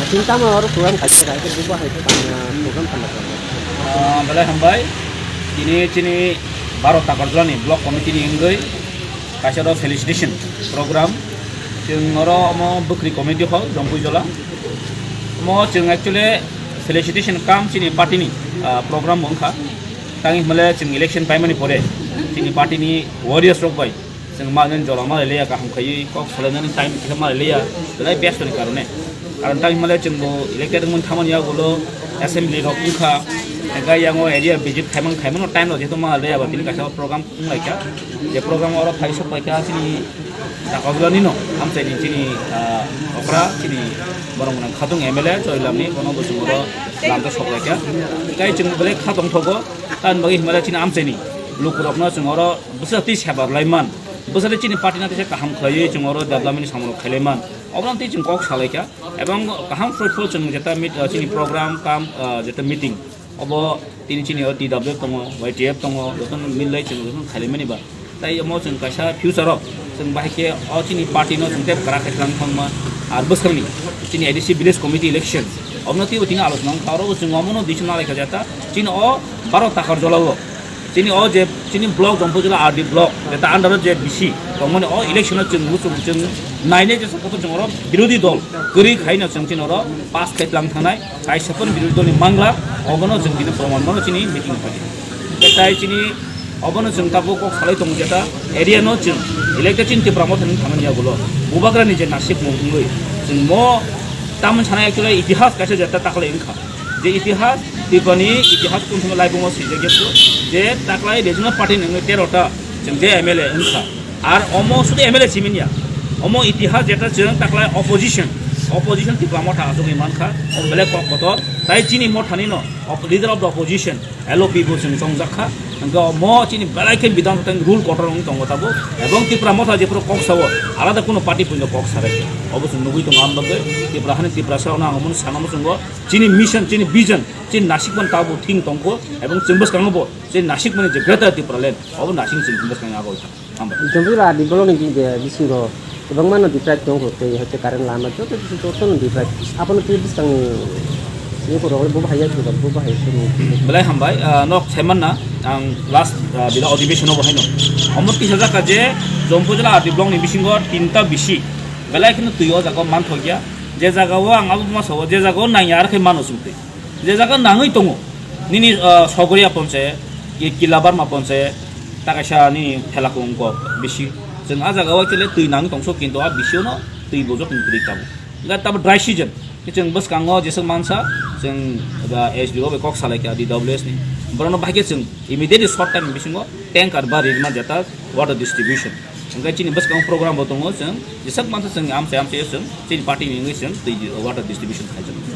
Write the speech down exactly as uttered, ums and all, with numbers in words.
Chini tamo oro program kaisa kaisa buba hai khe tangna program tangna tangna. Ah, belai hambai. Tini chini Bharat Takarjala ni block committee ni wngwi kaisa oro felicitation program. Chwng oro omo bwkhri committee hall Jompuijola. Omo chwng actually felicitation kam chini party ni, ah, program bo wngkha. Tangwi hwnmale chwng election paimani pore chini party ni warriors rok bai chwng ma nini jora ma laiya, kaham khaiwi kok salainani time kisa ma laiya, belai besto ni karone. Karon tangwi hwnmale chwng bo elected wngmani thamani yagulo assembly rok wngkha, hingkhe yango area visit khaimang khaimano time rok jeto ma laiya ba tini kaisa program wnglaikha. Je program oro phai sok paikha chini Takarjala nino amchaini chini, ah, okra chini borok gwnang khatung M L A Joylamni bono bo chwng oro lamto sok laikha. Tei chwng belai kha tongthogo, tamni bagwi hwnmale chini amchaini lukurokno chwng oro bwswk twi seba rwlaiman, bwswk twi chini party no teisa kaham khlaiwi chwng oro development ni samung rok khailaiman, obono twi chwng kok salaikha. Ebong kaham fruitful chwng jeta meet, ah, chini program kam, ah, jeta meeting obo tini chini o T W F tongo, Y T F tongo, jotono milai chwng jotono khailaimani ba. Tai omo chwng kaisa future o chwng bahai khe o chini party no chwng tei kwrak khe twlang thangma. Ar bwskangni chini A D C village committee election obono teibo tini alochona wngkha, oro chwng omono decision nalaikha jeta chini o Bharat Takarjala o chini o je chini block Jompuijola R D block jeta under o je B C tongmani o election o chwng muchung chwng nainai jesa kotor chwng oro birodhi dol kwrwi khaino chwng chini oro pass khe twlang thangnai. Kaisa phano birodhi dolni mangla, obono chwng tini proman mano chini meeting phai. Tei chini obono chwng tabuk kok salai tongo jeta area no chwng elected chini Tipra Motha ni thamani yagulo Bubagra ni je nasib mung wngwi chwng mo tamoni sana actually itihas kaisa jeta taklai wngkha. Je itihas, Tripura ni itihas kun thangma laibung o swijak ya je taklai regional party ni wngwi tero ta chwng je M L A wngkha. Ar omo sudu M L A simi ya. Omo itihas jeta chwng taklai opposition, opposition Tipra Motha achugwi mankha, o belai kok kotor. Tai chini Motha ni no, op-, leader of the opposition, L O P bo chwng chongjak kha. Hingke omo chini belai khe Bidhan Sabha ni rule kotor wng tongo tabuk. Ebong Tipra Motha jephuru kok sao, alada kuno party puino kok sarai. Obo chwng nugui tongo, ang bagwi Tipra hani Tiprasa ono ang omono sana muchungo. Chini mission, chini vision, chini nasikmani tabuk thing tongkho. Ebong chwng bwskango bo, chini nasikmani je Greater Tipraland, obo nasing chwng bwskango agoi. Hambai. Jompuijola R D block ni bi-, bisingo kwbangma no deprive tongo, tei hai khe current lama joto, joto no deprive. Abono tei bwskang ni yogo rok bo bahai ya, bo bahai ya. Belai hambai, ah, nok saiman na, ang last, ah, bila adhibeshon o bo haino. Omo kisa jaka je Jompuijola R D block ni bisingo tinta bisi belai kheno twi o jaga o manthok ya. Je jaga o ang abo ma sao, je jaga o nang ya, ar khe mano sung twi. Je jaga nangwi tongo, nini, ah, Sogoriya ponchayat, ki-, Kilabarma ponchayat, ta kaisa nini Phelakung kok bisi. Chwng a jaga o actually twi nangwi tongso, kintu a bisi o no twi bojok ni kwrwi tamo. Ga tamo dry season, chwng bwskango jeswk mansa, chwng ba S D O bai kok salai kha D W S ni. Borokno bahai khe chwng immediately short time bisingo tanker ba rirma jeta water distribution. Hingke chini bwskango program bo tongo, chwng jeswk mansa chwng amchai amchai o chwng chini party ni wngwi chwng twi water distribution khaijak.